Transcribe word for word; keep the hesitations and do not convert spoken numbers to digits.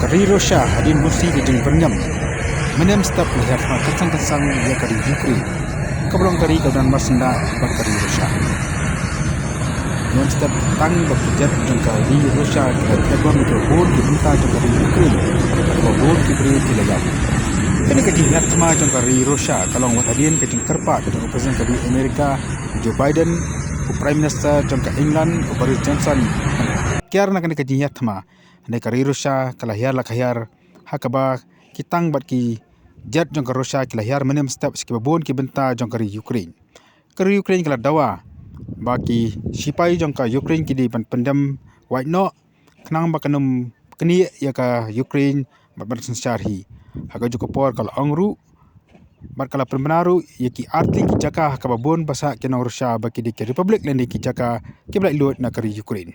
Ri Russia hadien bunsien ka jingbyrngem mynhynnin step la hiar thma kynsan kynsan ïa ka ri Ukraine, kaba long ka ri kaba don marsyndah bad ka ri Russia. Mynhynnin step tang bad ki jet jong ka ri Russia ki la thied bom ïa kiba bun ki bynta jong ka ri Ukraine, kaba bun ki briew ki la ïap. Kane ka jinghiar thma jong ka ri Russia ka long wat hadien ka jingkyrpad jong u President ka ri America Joe Biden, u Prime Minister jong ka England u Boris Johnson, kiar na kane ka jinghiar thma. Hynrei ka ri Russia ka la hiar la ka hiar, ha kaba ki tank bad ki jet jong ka Russia ki la hiar mynhynnin step sha kiba bun ki bynta jong ka ri Ukraine. Ka ri Ukraine ka la dawa ba ki sipai jong ka Ukraine ki dei ban pyndem wait noh, khnang ba kan ym knieh ïa ka Ukraine bad ban synshar hi. Ha kajuh ka por ka la ong ruh bad ka la pynbna ruh ïa ki artylli ki jaka ha kaba bun ba sah ki nong Russia ba ki dei ki republic lane ki jaka kiba laitluid na ka ri Ukraine.